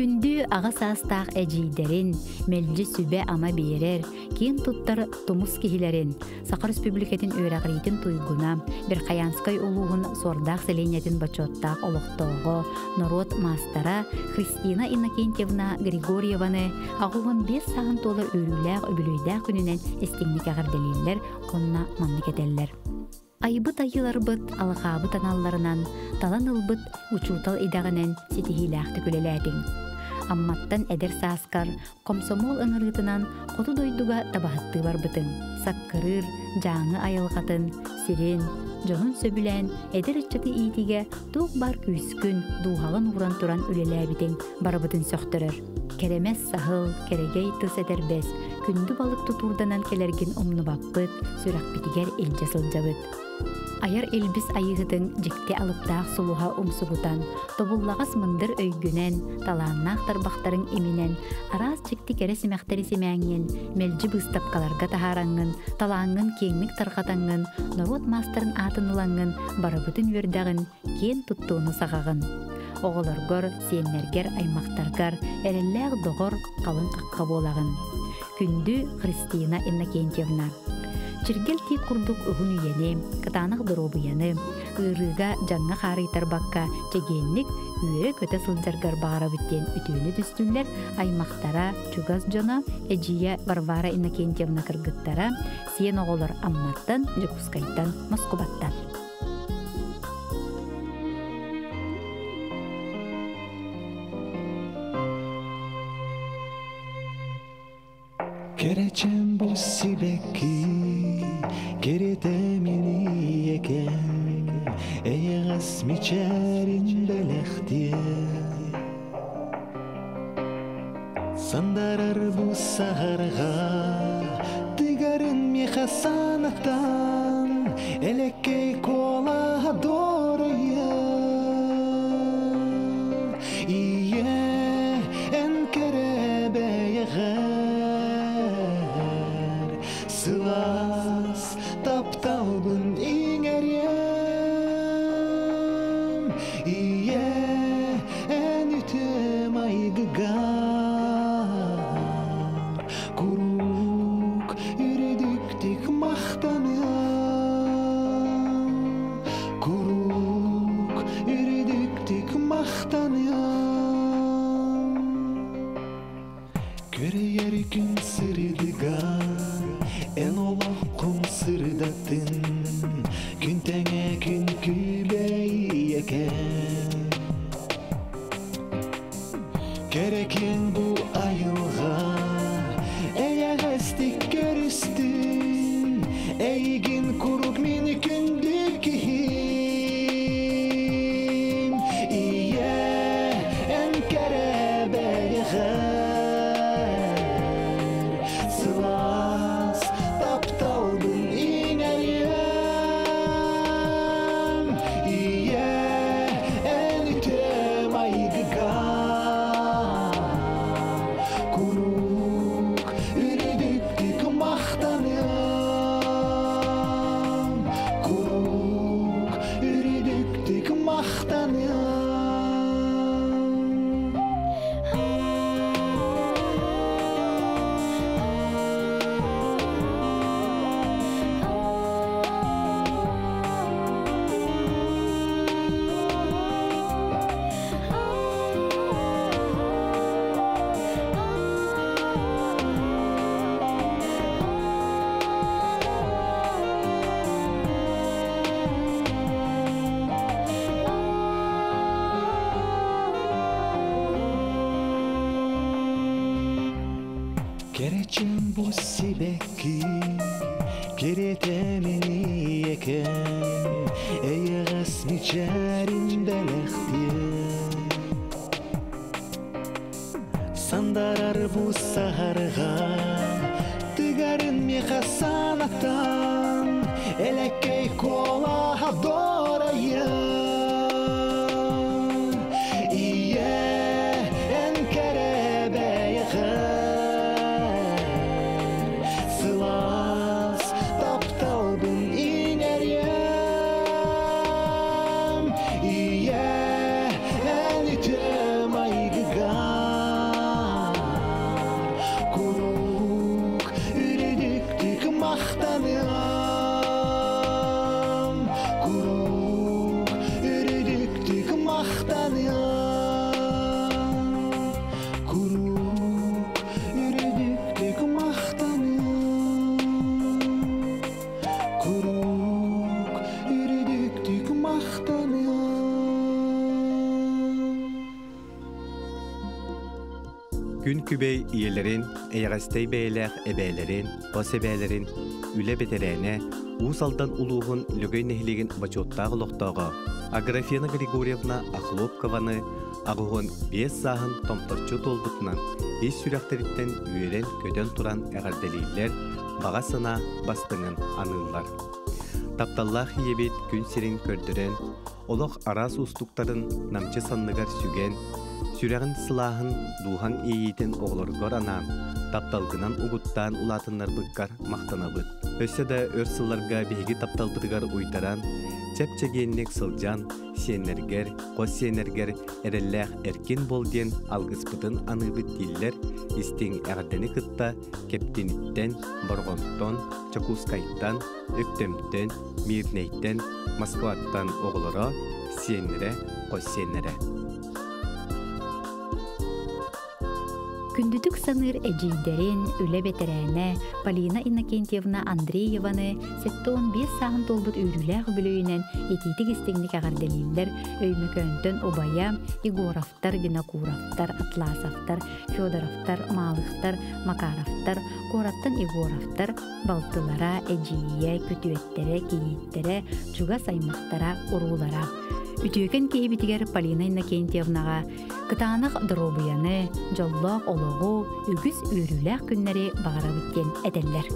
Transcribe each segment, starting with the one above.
Күндү аҕа саастаах эдьиийдэрин, мэлдьи сүбэ-ама биэрэр, киэн туттар тумус киһилэрин, Саха Республикатын үөрэҕириитин туйгуна, Верхоянскай улууһун Суордаах сэлиэнньэтин бочуоттаах олохтооҕо, норуот маастара Христина Иннокентьевна Григорьеваны 85 сааһын туолар үөрүүлээх үбүлүөйдээх күнүнэн истиҥник эҕэрдэлииллэр уонна маннык этэллэр. Айбыт айыыларбыт алҕаабыт аналларынан талан ылбыт учуутал идэҕинэн ситиһиилээхтик үлэлээтиҥ. Амматтан эдэр сааскар комсомол ыҥырыытынан хоту дойдуга табаһыттыы барбытыҥ. Саккырыыр, Дьааҥы айылҕатын, сирин, дьонун сөбүлээн эдэр ыччаты иитиигэ туох баар күүскүн, дууһаҕын ууран туран үлэлээбитиҥ барыбытын сөхтөрөр. Кэрэмэс саһыл, кэрэгэй тыс этэрбэс, күндү балык тутуурданан кэлэргин умнубаппыт, сүрэхпитигэр илдьэ сылдьабыт. Айар илбис айыыһытыҥ дьикти алыптаах сулуһа умсугутан, тобуллаҕас мындыр өйгүнэн, талааннаах тарбахтарыҥ иминэн, араас дьикти кэрэ симэхтэри симээҥҥин, мэлдьи быыстапкаларга таһаараҥҥын, талааҥҥын киэҥник тарҕатаҥҥын, норуот маастарын аатын ылаҥҥын, барыбытын үөрдэҕин, киэн туттууну саҕаҕын. Оҕолоргор, сиэннэргэр, аймахтаргар эрэллээх доҕор, халыҥ хахха буолаҕын. Күндү Христина Иннокентьевна, чиргэл тиит курдук уһун үйэни, кытаанах доруобуйаны, ыарыыга дьаҥҥа хаарыйтарбакка чэгиэнник үөрэ-көтө сылдьаргар баҕарабыт диэн үтүөнү түстүллэр аймахтара, чугас дьоно, эдьиийэ Варвара Иннокентьевна кыргыттара, сиэн оҕолор Амматтан, Дьокуускайтан, Москубаттан. Кэрэчээн бу сибэкки кэрэтэ мини экен эйэҕэс мичээрин бэлэхтиэ Сандарар бу саһарҕа тыгарын миэхэ санатан элэккэй куолаһа дуоруйа Ийэ эн кэрэ бэйэҕэр сылаас тапталбын иҥэриэм Ийэ эн үтүө майгыгар куруук үрдүктүк махтаныам куруук үрдүктүк махтаныам Көрүйэр күн сырдыга эн олоххун сырдаттын күн тэҥэ күн күбэй экен Кэрэкиэн бу айылҕа эйэҕэстик көрүстүн эйигин куруук мин күндү киһим Ийэ эн кэрэ бэйэҕэр сылаас тапталбын иҥэриэм Ийэ эн үтүө майгыга куруук үрдүктүк махтаныам куруук үрдүктүк махтаныам Кэрэчээн бу сибэкки кэрэтэ мини экен эйэҕэс мичээрин бэлэхтиэ Сандарар бу саһарҕа тыгарын миэхэ санатан элэккэй куолаһа дорайа Ийэ эн кэрэ бэйэҕэр сылаас тапталбын иҥэриэм Ийэ эн үтүө майгыгар Күн күбэй ийэлэрин, эйэҕэстэй бэйэлээх эбээлэрин, хос эбээлэрин, үлэ бэтэрээнэ, Уус Алдан улууһун Лөгөй нэһилиэгин бочуоттаах олохтооҕо Аграфена Григорьевна Охлопкованы 85 сааһын томторчу туолбутунан ис сүрэхтэриттэн үөрэн-көтөн туран эҕэрдэлииллэр, баҕа санаа бастыҥын аныыллар. Тапталлаах ийэбит күн сирин көрдөрөн, олох араас уустуктарын намчы санныгар сүгэн, сүрэҕин сылааһын, дууһаҥ иэйиитин оҕолоргор анаан, тапталгынан угуттаан улаатыннарбыккар махтанабыт. Өссө да өр сылларга биһиги тапталбытыгар уйдаран, чэп-чэгиэнник сылдьан, сиэннэргэр, хос сиэннэргэр эрэллээх эркин буол диэн алгыспытын аныыбыт дииллэр истиҥ эҕэрдэни кытта Кэптиниттэн, Борҕонтон, Дьокуускайтан, Өктөмтөн, Мирнэйтэн, Москваттан оҕолоро, сиэннэрэ, хос сиэннэрэ. Күндүтүк саныыр эдьиийдэрин, үлэ бэтэрээнэ Полина Иннокентьевна Андрееваны 75 сааһын туолбут үөрүүлээх үбүлүөйүнэн итиитик-истиҥник эҕэрдэлииллэр Өймөкөөнтөн убайа Егоровтар, Винокуровтар, Атласовтар, Федоровтар, Малыхтар, Макаровтар, куораттан Егоровтар, балтылара, эдьиийэ, күтүөттэрэ, кийииттэрэ, чугас аймахтара, уруулара. Үтүөкэн киһибитигэр Полина Иннокентьевнаҕа кытаанах доруобуйаны, дьоллоох олоҕу, үгүс үөрүүлээх күннэри баҕарабыт диэн этэллэр.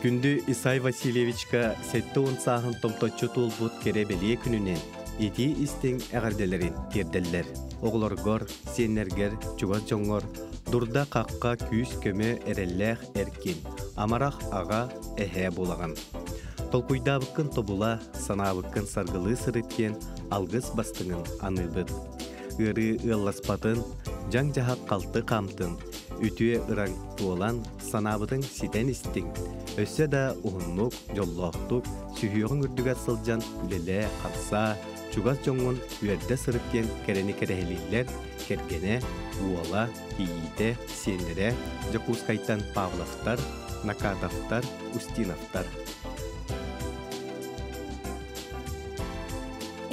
Күндү Исай Васильевичка 70 сааһын томточчу туолбут кэрэ бэлиэ күнүнэн итии истиҥ эҕэрдэлэрин тиэрдэллэр. Оҕолоргор, сиэннэргэр, чугас дьоҥҥор дурда-хахха күүс-көмө эрэллээх эркин, амарах аҕа, эһээ буолаҕын. Толкуйдаабыккын тобула, санаабыккын саргылыы сырыт диэн алгыс бастыҥын аныыбыт. Ыарыы ыалласпатын, Дьаҥ-дьаһах халты хаамтын, үтүө ыраҥ туолан, санаабытыҥ ситэн истиҥ. Өссө да уһуннук, дьоллоохтук, сүһүөҕүҥ үрдүгэр сылдьан үлэлээ, хамсаа, чугас дьоҥҥун үөрдэ сырыт диэн кэрэни кэрэһилииллэр кэргэнэ, уола, кийиитэ, сиэннэрэ Дьокуускайтан Павловтар, Накатовтар, Устиновтар.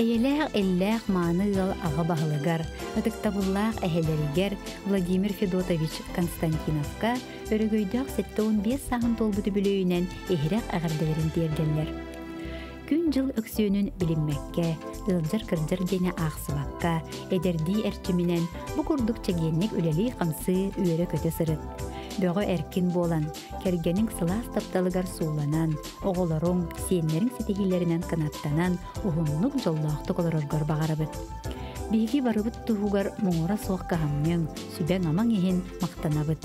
Эйэлээх иллээх мааны ыал аҕа баһылыгар, ытыктабыллаах эһэлэригэр Владимир Федотович Константиновка өрөгөйдөөх 75 сааһын туолбут үбүлүөйүнэн иһирэх эҕэрдэлэрин тиэрдэллэр. Күн-дьыл өксүөнүн билиммэккэ, ыалдьар-кырдьар диэни аахсыбакка, эдэрдии эрчиминэн бу курдук чэгиэнник үлэлии-хамсыы, үөрэ-көтө сырыт. Бөҕө эркин буолан, кэргэниҥ сылаас тапталыгар сууланан, оҕолоруҥ, сиэннэриҥ ситиһиилэринэн кынаттанан, уһуннук дьоллоохтук олороргор баҕарабыт. Биһиги барыбыт туһугар муҥура суох кыһамньыҥ, сүбэҥ-амаҥ иһин махтанабыт.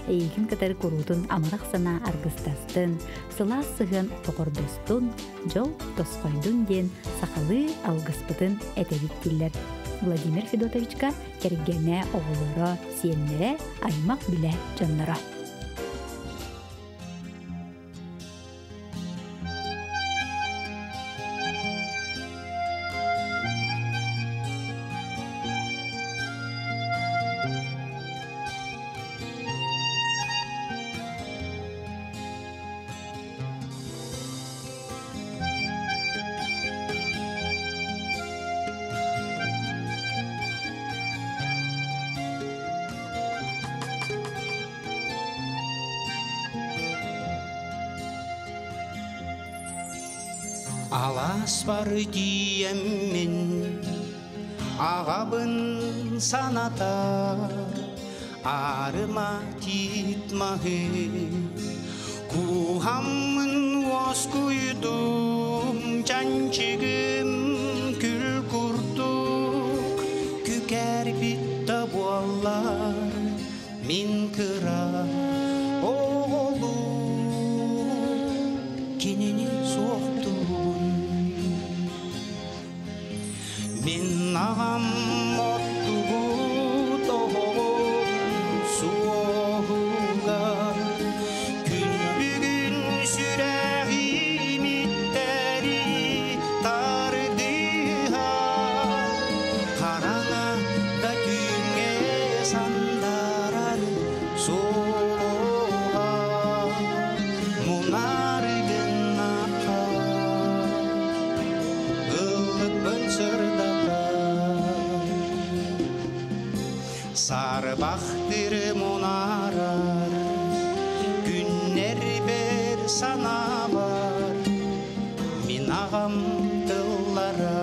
Эйигин кытары куруутун амарах санаа аргыстастын, сылаас сыһыан тоҕордостун, дьол тосхойдун диэн сахалыы алгыспытын этэбит дииллэр. Владимир Федотовичка кэргэнэ, оҕолоро, сиэннэрэ, аймах-билэ дьонноро. Алаас бары тиийэммин аҕабын санатар аарыма тиит маһы кууһаммын уоскуйдум чанчыгым күл курдук күкээрбит да буоллар мин кыра оҕолуу кинини суохтуубун Мин аҕам оттубут оһоҕун суоһугар күн бүгүн сүрэҕим иттэри тардыһар хараҥа да түүҥҥэ сандарар суоһа мунар гыннахха ыллыкпын сырдатар Сарбахтыр мунаарар күннэрбэр санаабар мин аҕам тыллара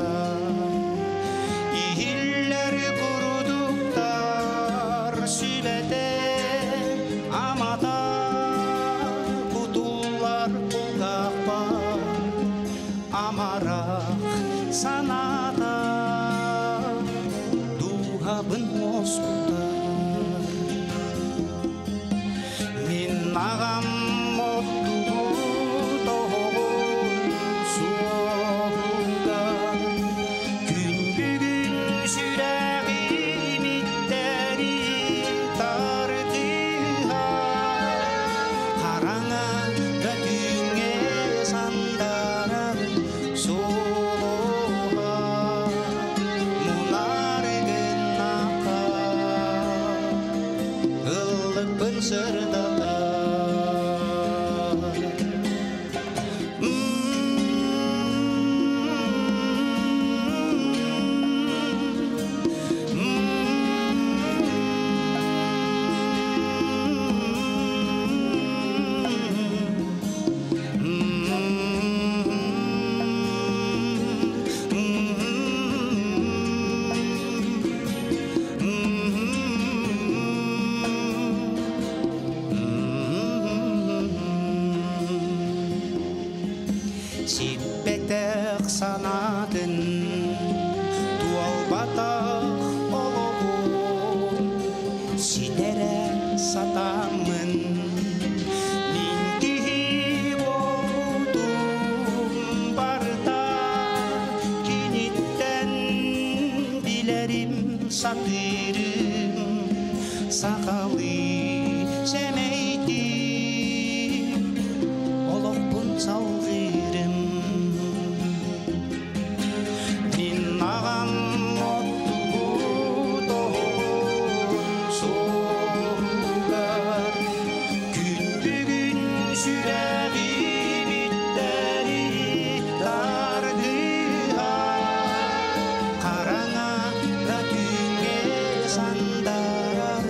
иһиллэр курдуктар сүбэтэ амата кутуллар кулгаахпар амарах санаата дууһабын уоскутар Мин аҕам оттубут оһоҕун суоһугар күн бүгүн сүрэҕим иттэри тардыһар хараҥа да түүҥҥэ сандарар суоһа мунар гыннаха ыллыкпын сырдатар Сахалыы сэмэйдик олохпун салгыырым. Мин аҕам оттубут оһоҕун суоһугар күн бүгүн сүрэҕим иттэри тардыһар. Хараҥа да түүҥҥэ сандарар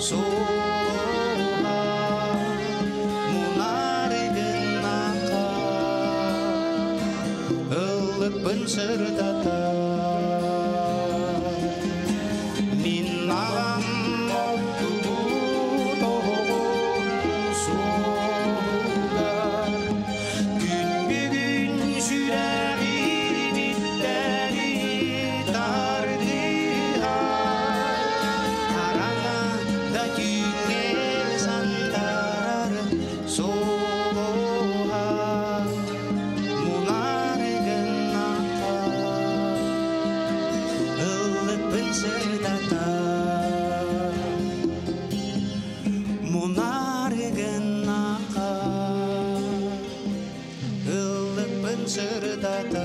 суола мунары гыннаха ыллыкпын сырдатар. Мин аҕам оттубут оһоҕун суоһугар күн бүгүн сүрэҕим иттэри тардыһар. Хараҥа да түүҥҥэ сандарар суола мунары гыннаха ыллыкпын сырдатар. Мунары гыннаха ыллыкпын сырдатар.